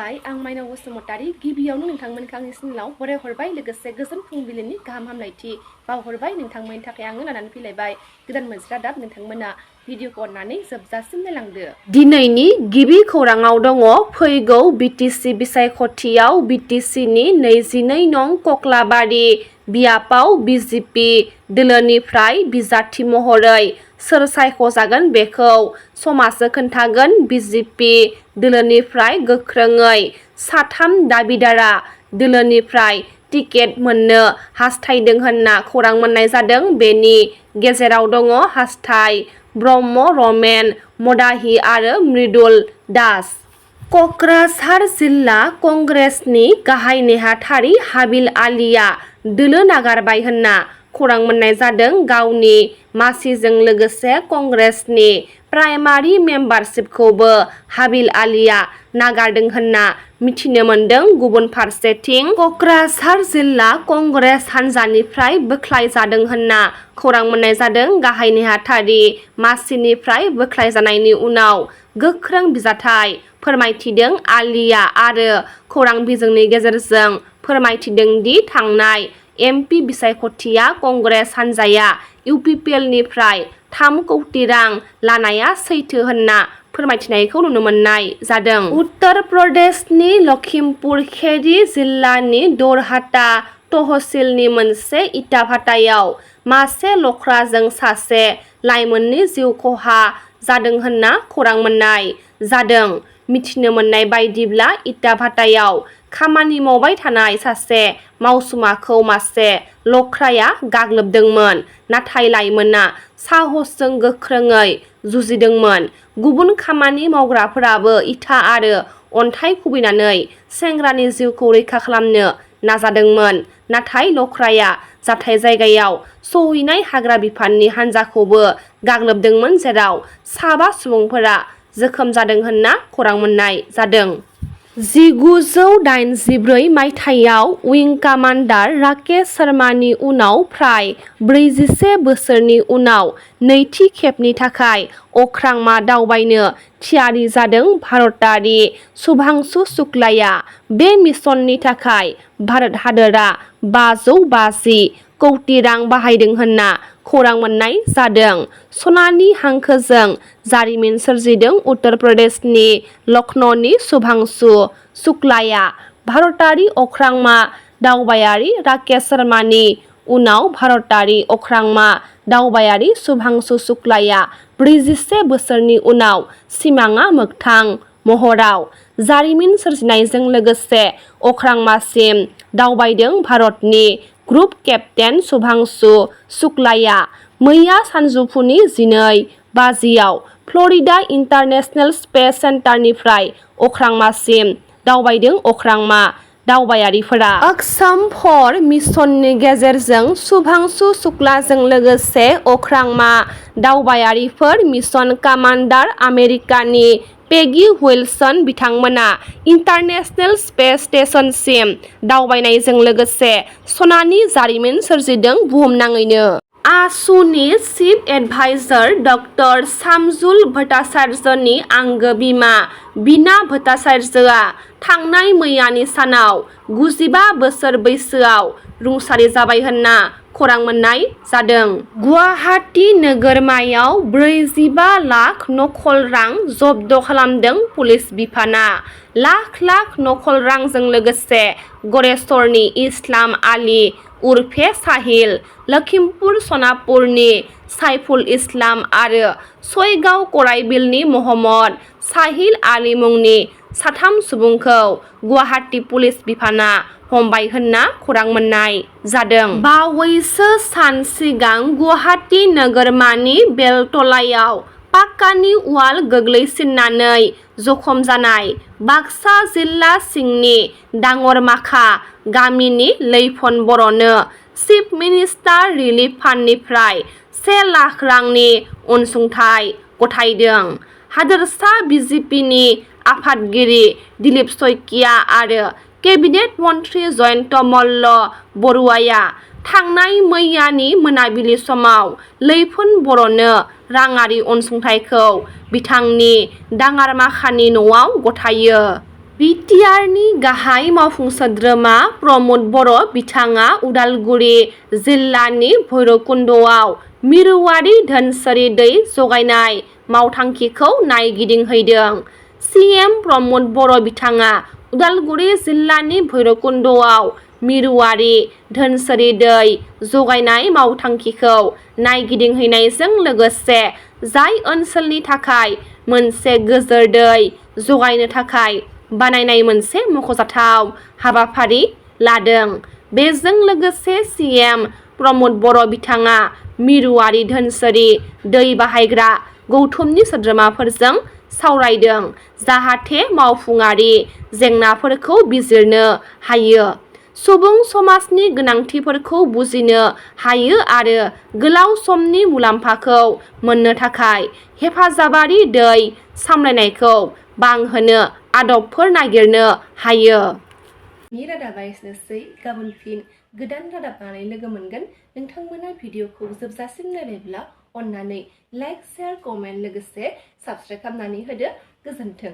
खुलुमबाय आं माइनाव बसुमतारी गिबियावनो नोंथांमोनखौ आंनि चेनेलाव बराय हरबाय लोगोसे गोजोन फुंबिलिनि गाहाम हामलायथि बावहरबाय नोंथांमोननि थाखाय आङो लानानै फैलायबाय गोदान मोनसे रादाब नोंथांमोना भिडिअखौ अननानै जोबजासिम नायलांदो। दिनैनि गिबि खौराङाव दङ फैगौ बिटिसि बिसायख'थियाव बिटिसिनि 22 नं कक्लाबारि बियापाव बिजेपि दोलोनिफ्राय बिजाथि महरै सोर सायख'जागोन बेखौ समाजो खोन्थागोन। बिजेपि दोलोनिफ्राय गोख्रोङै साथाम दाबिदारा दोलोनिफ्राय टिकेट मोननो हास्थायदों होनना खौरां मोननाय जादों। बेनि गेजेराव दङ हास्थाय ब्रह्म, रमेन मदाहि आरो मृदुल दास। क'क्राझार जिल्ला कंग्रेसनि गाहाय नेहाथारि हाबिल आलीआ दोलो नागारबाय होनना खौरां मोननाय जादों। गावनि मासिजों लोगोसे कंग्रेसनि प्राइमारि मेम्बारशिपखौबो हाबिल आलीआ नागारदों होनना मिथिनो मोन्दों। गुबुन फारसेथिं क'क्राझार जिल्ला कंग्रेस हान्जानिफ्राय बोख्लायजादों होनना खौरां मोननाय जादों। गाहाय नेहाथारि मासिनिफ्राय बोख्लायजानायनि उनाव गोख्रों बिजाथाइ फोरमायथिदों आलीआ आरो खौरां बिजोंनि गेजेरजों फोरमायथिदों दि थांनाय एमपि बिसायख'थिया कंग्रेस हान्जाया इउपिपिएलनिफ्राय 3 कौटि रां लानाया सैथो होनना फोरमायथिनायखौ नुनो मोननाय जादों। उत्तर प्रदेशनि लखिमपुर खेरि जिल्लानि दरहाटा तहसिलनि मोनसे इटा भाटायाव मासे लख्राजों सासे लाइमोननि जिउ खहा जादों होनना खौरां मोननाय जादों। मिथिनो मोननाय बायदिब्ला इटा भाटायाव खामानि मावबाय थानाय सासे मावसुमाखौ मासे लख्राया गाग्लोबदोंमोन, नाथाय लाइमोना साहसजों गोख्रोङै जुजिदोंमोन। गुबुन खामानि मावग्राफोराबो इटा आरो अन्थाइ खुबैनानै सेंग्रानि जिउखौ रैखा खालामनो नाजादोंमोन, नाथाय लख्राया जाथाय जायगायाव सौहैनाय हाग्रा बिफाननि हान्जाखौबो गाग्लोबदोंमोन, जेराव 7 सुबुंफोरा जोखोम जादों होनना खौरां मोननाय जादों। 1984 मायथाइयाव उइं कामान्डार राकेश शर्मानि उनाव फ्राय 41 बोसोरनि उनाव नैथि खेबनि थाखाय अख्रांमा दावबायनो थियारि जादों भारतारि शुभांशु शुक्लाया। बे मिशननि थाखाय भारत हादोरा 550 कौटि रां बाहायदों होनना खौरां मोननाय जादों। सनानि हांखोजों जारिमिन सोरजिदों उत्तर प्रदेशनि लखनौनि शुभांशु शुक्लाया। भारतारि अख्रांमा दावबायारि राकेश शर्मानि उनाव भारतारि अख्रांमा दावबायारि शुभांशु शुक्लाया 41 बोसोरनि उनाव सिमांआ मोगथां महराव जारिमिन सोरजिनायजों लोगोसे अख्रांमासिम दावबायदों। भारतनि ग्रुप केप्टेन शुभांशु शुक्लाया मैया सानजौफुनि 12 बाजियाव फ्लरिडा इन्टारनेशनेल स्पेस सेन्टारनिफ्राय अख्रांमासिम दावबायदों। अख्रांमा दावबायारिफोरा अक्षम 4 मिशननि गेजेरजों शुभांशु शुक्लाजों लोगोसे अख्रांमा दावबायारिफोर मिशन कामान्डार आमेरिकानि पेगि विल्सन बिथांमोना इन्टारनेशनेल स्पेस स्टेशनसिम दावबायनायजों लोगोसे सनानि जारिमिन सोरजिदों। बुहुमनाङैनो आसुनि चिफ एडभाइजार डक्टर शामजुल भट्टाचार्यनि आंगो बिमा बीना भट्टाचार्यआ थांनाय मैयानि सानाव 95 बोसोर बैसोआव रुंसारि जाबाय होनना खौरां मोननाय जादों। गुवाहाटी नोगोरमायाव 45 लाख नकल रां जब्द खालामदों पुलिस बिफाना। लाख लाख नकल रांजों लोगोसे गरेस्वरनि इस्लाम आली उर्फे साहिल, लखिमपुर सनापुरनि साइफुल इस्लाम आरो सयगाव कराइबिलनि महम्मद साहिल आली मुंनि 3 सुबुंखौ गुवाहाटी पुलिस बिफाना हमबाय होनना खौरां मोननाय जादों। बावैसो सान सिगां गुवाहाटी नोगोरमानि बेलतलायाव पाक्कानि वाल गोग्लैसिननानै जखम जानाय बाक्सा जिल्ला सिंनि दाङरमाखा गामिनि लैफन बर'नो चिफ मिनिस्टार रिलिफ फान्डनिफ्राय 1 लाख रांनि अनसुंथाइ गथायदों। हादोरसा बिजेपिनि आफादगिरि दिलीप शइकिया आरो केबिनेट मन्थ्रि जयन्त मल्ल बरुवाया थांनाय मैयानि मोनाबिलि समाव लैफोन बर'नो राङारि अनसुंथाइखौ बिथांनि दाङारमाखानि न'आव गथायो। बिटिआरनि गाहाय मावफुं सोद्रोमा प्रमद बर' बिथाङा उदालगुरि जिल्लानि भैरबकुन्दआव मिरुआरि धोनस्रि दै जगायनाय मावथांखिखौ नायगिदिंहैदों। सीएम प्रमद बर' बिथाङा उदालगुरि जिल्लानि भैरबकुन्दआव मिरुआरि धोनस्रि दै जगायनाय मावथांखिखौ नायगिदिंहैनायजों लोगोसे जाय ओनसोलनि थाखाय मोनसे गोजोर दै जगायनो थाखाय बानायनाय मोनसे मख'जाथाव हाबाफारि लादों। बेजों लोगोसे सीएम प्रमद बर' बिथाङा मिरुआरि धोनस्रि दै बाहायग्रा गौथुमनि सोद्रोमाफोरजों सावरायदों जाहाथे मावफुङारि जेंनाफोरखौ बिजिरनो हायो, सुबुं समाजनि गोनांथिफोरखौ बुजिनो हायो आरो गोलाव समनि मुलाम्फाखौ मोननो थाखाय हेफाजाबारि दै सामलायनायखौ बांहोनो आदबफोर नागिरनो हायो। रादाबा एसेनोसै। गाबोन फिन गोदान रादाब लानानै लोगो मोनगोन। नोंथांमोना भिडिअखौ जोबजासिम नायबायब्ला अन्नानै लाइक, शेयार, कमेन्ट लोगोसे साबस्क्राइब खालामनानै होदो। गोजोन्थों।